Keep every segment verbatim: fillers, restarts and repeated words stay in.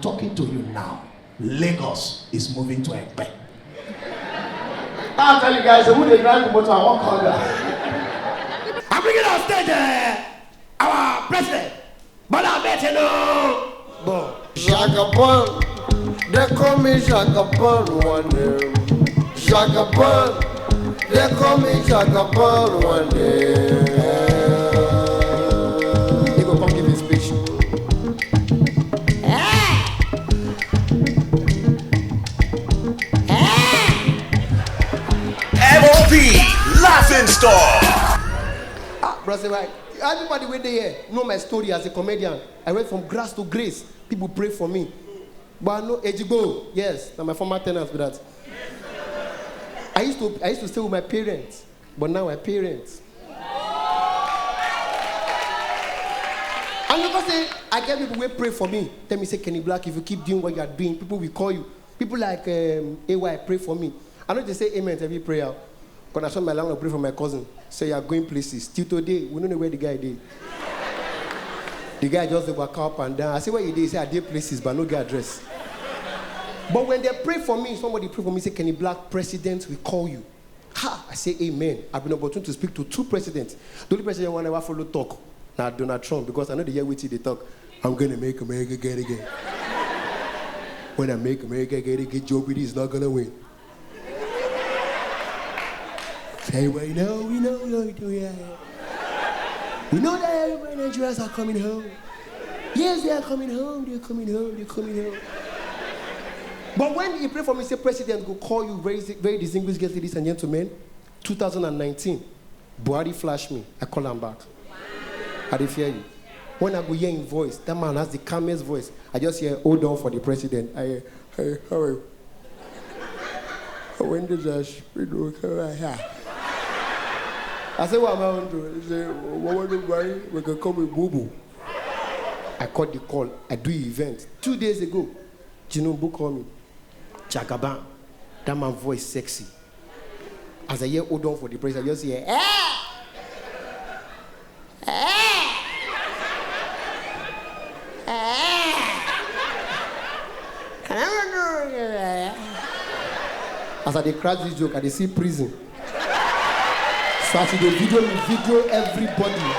Talking to you now, Lagos is moving to Ekpe. I'll tell you guys, who they drive the motor, I won't call that. I'm bringing on stage uh, our president, Bola Ahmed Tinubu. Shaka Paul, they call me Shaka Paul one day. Shaka Paul, they call me Shaka Paul one day. He go come give his speech. M O P Laughing Stock. Ah, bro, say why? Everybody wey dey here know my story as a comedian. I went from grass to grace. People pray for me. But I know Ejigbo, yes, na my former tenants be that. I used to I used to stay with my parents, but now my parents. And because say I get people wey pray for me, tell me say Kenny Black, if you keep doing what you are doing, people will call you. People like um, A Y pray for me. I know they say amen to every prayer. But I saw my landlord pray for my cousin. Say you are going places. Till today, we don't know where the guy did. The guy just dey waka up and down. I say where you dey? He say I dey places, but no get address. But when they pray for me, somebody pray for me, say Kenny Black, president will call you. Ha! I say amen. I've been opportune to speak to two presidents. The only president I never follow talk na Donald Trump because I know the year wetin dey talk. I'm gonna make America great again. When I make America great again, Joe Biden is not gonna win. Say we know, we know, we know, we know. We know that everybody in Nigerians are coming home. Yes, they are coming home, they're coming home, they're coming home. But when he pray for me, say president go call you very, very distinguished guests, ladies and gentlemen. two thousand nineteen, Buhari flash me, I call am back. I dey fear you. When I go hear him voice, that man has the calmest voice. I just hear, hold on for the president. I, I, how are you? When did I speak? I say, what am I on to? He say, what do Buhari? We can call me Boo Boo. I caught the call. I do event two days ago. Tinubu call me. Jagaban. That man voice sexy. As I hear hold on for the praise, I just hear eh. Eh. Eh. As I dey crack this joke, I dey see prison. So as you dey video me, video everybody.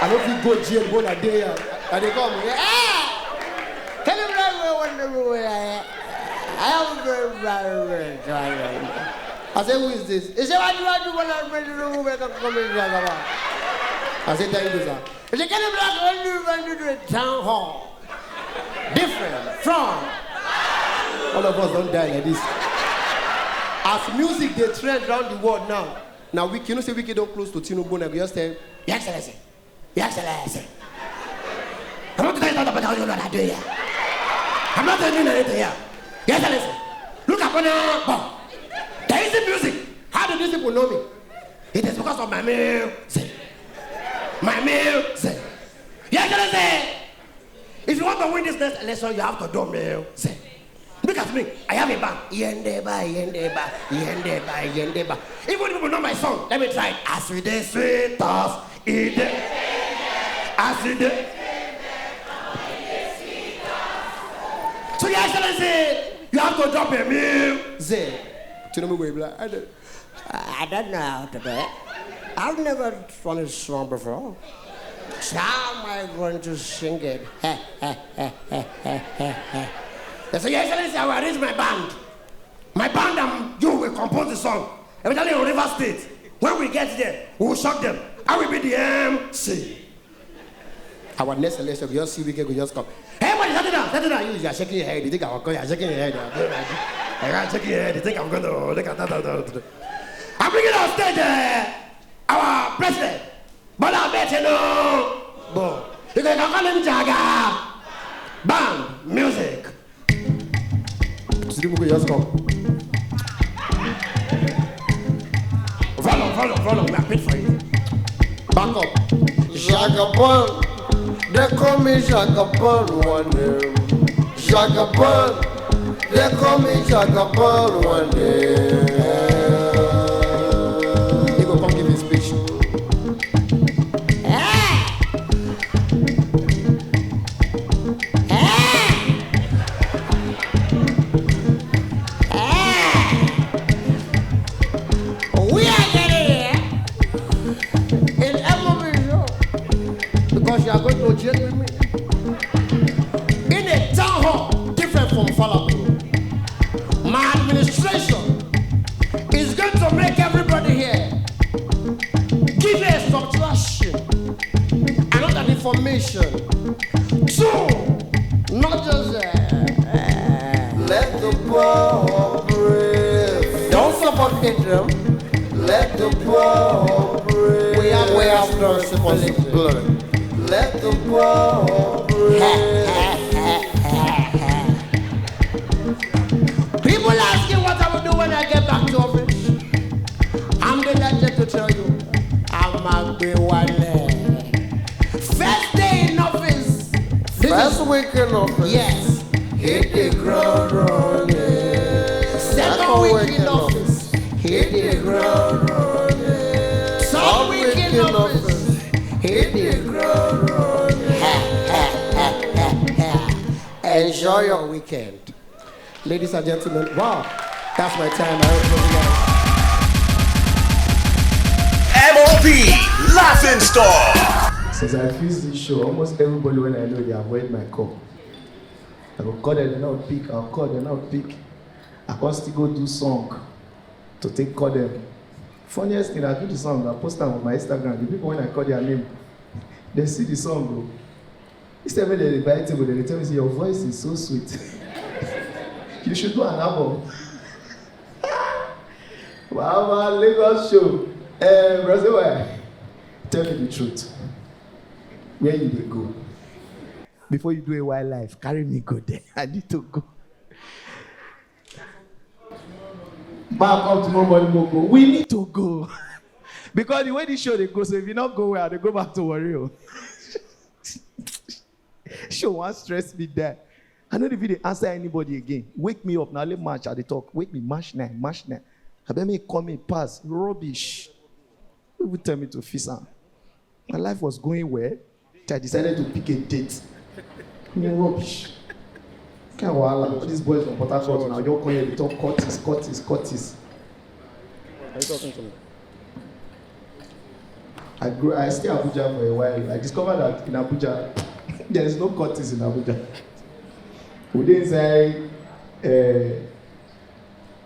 I no fit go jail when I dey here. I dey come. Eh. Tell him right where one everywhere. I am very, very, very tired. I say, who is this? He said, what do I do when I'm ready to move like a coming Jagaba? I said, thank you, sir. He said, can you black when you run to the town hall? Different from all of us don't die like this. As music they trend around the world now. Now Wiki, you know say Wiki don't close to Tinubu, now just tell, Your Excellency. Yes, yes. I'm not telling you about how you know that day. I'm not telling you anything here. Yes, listen. Look upon the bomb. There is the music. How do these people know me? It is because of my music. My music. Yes, listen. If you want to win this next election, you have to do music. Look at me. I have a band. Yendeba, yendeba, yendeba, yendeba. Even people know my song. Let me try it. As we dey sweet us, e dey. As we dey. So, Your Excellency, you have to drop a music. Tinubu wey black. I don't, I don't know how to do it. I've never done this song before. So how am I going to sing it? They say, Your Excellency, I will arrange my band. My band and you will compose the song. Especially in River State. When we get there, we will shock them. I will be the M C. Our next election, we just see Wike go just come. Everybody, settle down, settle down. You, you are shaking your head. You think I'm going, you are shaking your head. You are shaking your head. You think I'm going to look at that. I'm bringing on stage uh, our president, Bola Ahmed Tinubu. You can call him Jaga. Bam, music. Tinubu go just come. Follow, follow, follow. We are paid for it. Back up. Shaka Paul, they call me Shaka Paul one day. Shaka Paul, they call me Shaka Paul one day. He go come give his speech. Eh! Eh! Let the poor pray. We have, we have no responsibility. Let the poor pray. People asking what I will do when I get back to office. I'm delighted to tell you, I'm a First day in office. First week in office. Yes. Hit the ground running. Second week in office. Hit the ground running. Third week in office. Hit the ground running. Enjoy your weekend. Ladies and gentlemen, wow, that's my time. I hope you guys. M O P Laughing Stock. Since I feel this show, almost everybody when I know they avoid my call. I go call them, they not pick. I'll call them, not pick. I can't still go do song to take call them. Funniest thing, I do the song, I post them on my Instagram. The people when I call their name, they see the song. Bro. Instead of they buy table, they tell me, say, your voice is so sweet. You should do an album. Wow, Lagos show. Uh, Brazil, why? Tell me the truth. Where you dey go? Before you do a wildlife, carry me go there. I need to go. Back up tomorrow morning, we go. We need to go. Because the way this show they go, so if you not go well, they go back to worry. Oh. Show one stress me there. I know if you dey answer anybody again. Wake me up now. Let match at the talk. Wake me match nine, match nine. I bet me call me pass rubbish. Who would tell me to fix am? My life was going well. I decided to pick a date. Me rubbish. Can't wahala. All these boys from Port Harcourt now. You come here, they talk Curtis, Curtis, Curtis. Are you talking to me? I grew. I stay Abuja for a while. I discovered that in Abuja, there is no Curtis in Abuja. We dey inside uh,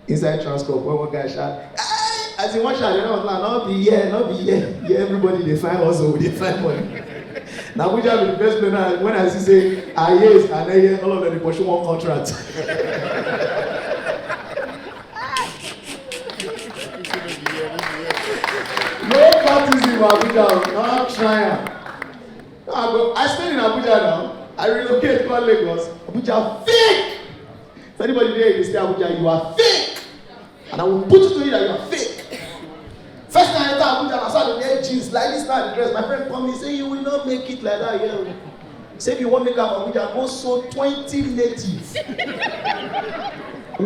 inside transport when one guy shout, "Hey!" As in one shout, you know, no, not be here, not be here. Yeah, everybody they find also, they find money. Now Abuja be the best place now. When I see say, ah yes, and then yeah, all of them they pursue one contract. No parties in Abuja, not trying. I go. I stay in Abuja now. I relocate to Lagos. Abuja fake. If anybody there you stay Abuja, you are fake. And I will put it to you that you are fake. First time I enter Abuja, I saw the wear jeans like this now. The dress. My friend come in say you will not make it like that here. Say if you want make up Abuja, go so twenty native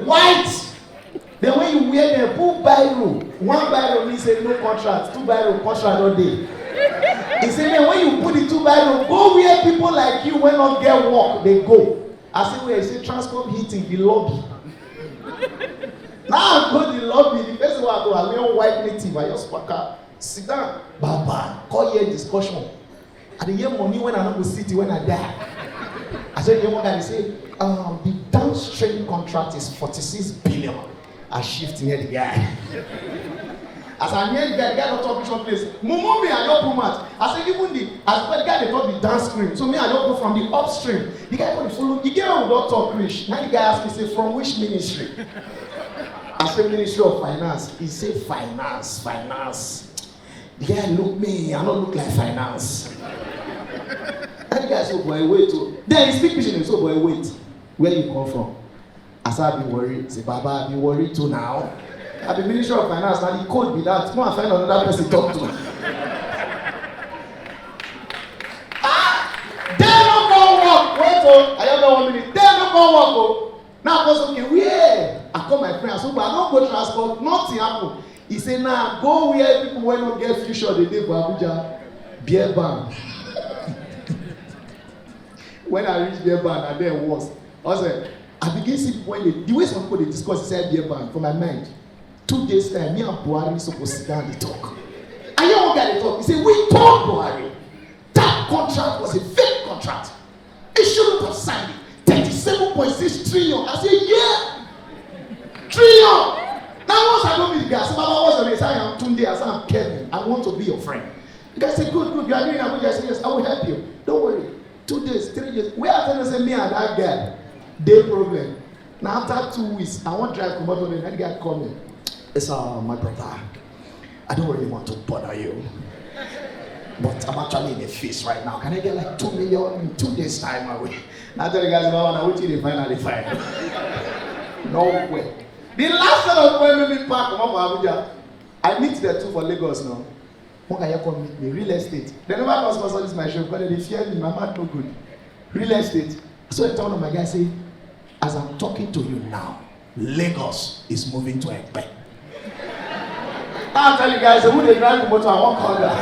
white. Then when you wear them, put biro. One biro means say no contract. Two biro contract all day. He say then when you put the two biro, go where people like you when not get work, they go. I say where he say transport heating the lobby. Now I go the lobby. The first one I go, I wear white native. I just pack up, sit down, baba, call here discussion. I dey hear money when I no go see it when I die. I said, the one guy say, um, the downstream contract is forty-six billion. I shift near the guy. As I near the guy, the guy don't talk which one place. Mumu me, I don't pull match. I said, even the as the guy they talk the downstream. So me, I don't go from the upstream. The guy go follow. The girl don't talk rich. Now the guy ask me, say, from which ministry? I say ministry of finance. He say finance, finance. The guy look me, I don't look like finance. And the guy say, boy, wait. Oh. Then he speak Pidgin, so boy, wait. Where you come from? As I be worried, say, Baba, I be worried too now. I be Minister of Finance, now the code be that. Go and find another person talk to. Ah! They no go work. Wait, oh, I don't know one minute. They no go work, oh. Now I was okay. Where? I call my friend. I said, but I don't go transport. Nothing happen. He say, nah, go where people wey no get future dey dey for Abuja. Beer ban. When I reach beer ban, I dey worse. I say, I begin see people when they, the way some people dey discuss inside beer ban for my mind. Two days time, me and Buhari suppose sit down dey talk. I hear one guy dey talk. He say, we told Buhari that contract was a fake contract. He shouldn't have signed it. Thirty-seven point six trillion. I say, yeah. Trillion. Now once I go meet the guy, I say, Baba, what's your name? I say, I am Tunde. I say, I'm Kevin. I want to be your friend. The guy said, good, good. You are doing Abuja. I said, yes, I will help you. Don't worry. Two days, three days. Where I tell you, say me and that guy, dey problem. Now after two weeks, I want drive come out of the guy call me. It's uh, my brother. I don't really want to bother you, but I'm actually in a feast right now. Can I get like two million in two days' time? I will. Now I tell you guys, Mama, now what you dey find, I dey find. No way. The last set of people wey make me pack comot for Abuja, I meet the two for Lagos now. One guy here come meet me, real estate. They never come sponsor this my show because they dey fear me, my mouth no good. Real estate. So I tell one of my guys, say, as I'm talking to you now, Lagos is moving to Epe. I tell you guys, who dey drive the motor, I wan call them.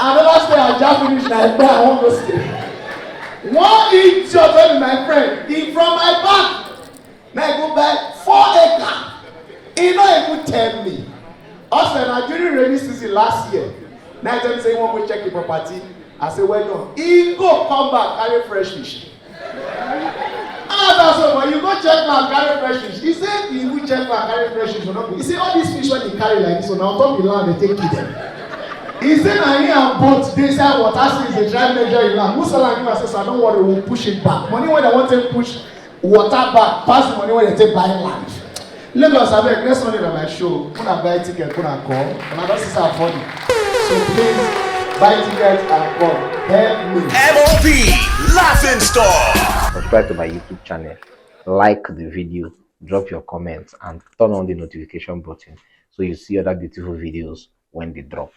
I never stay Ajah finish, na Epe I wan go stay. One idiot wey be my friend, he from my back, na he go buy four acre. He no even tell me. Also, na during rainy season last year, na he tell me say he wan go check the property. I say, well done. He go come back carry fresh fish. I ask am, so, but you go check land, carry fresh fish. He say he go check land, carry fresh fish. No, he say all these fish wey he carry like this, so na on top the land they take kill them. He say na him and boat dey inside water since they try measure him land. Who sell am give am say, so I don't worry, we'll push it back. Money wey dem wan take push water back pass the money wey dem take buy land. Lagos, abeg, next Sunday na my show. Una buy ticket, una come. Una don see say I funny. So please buy ticket and come. Help me. M O P Laughing Stock. Subscribe to my YouTube channel, like the video, drop your comments, and turn on the notification button so you see other beautiful videos when they drop.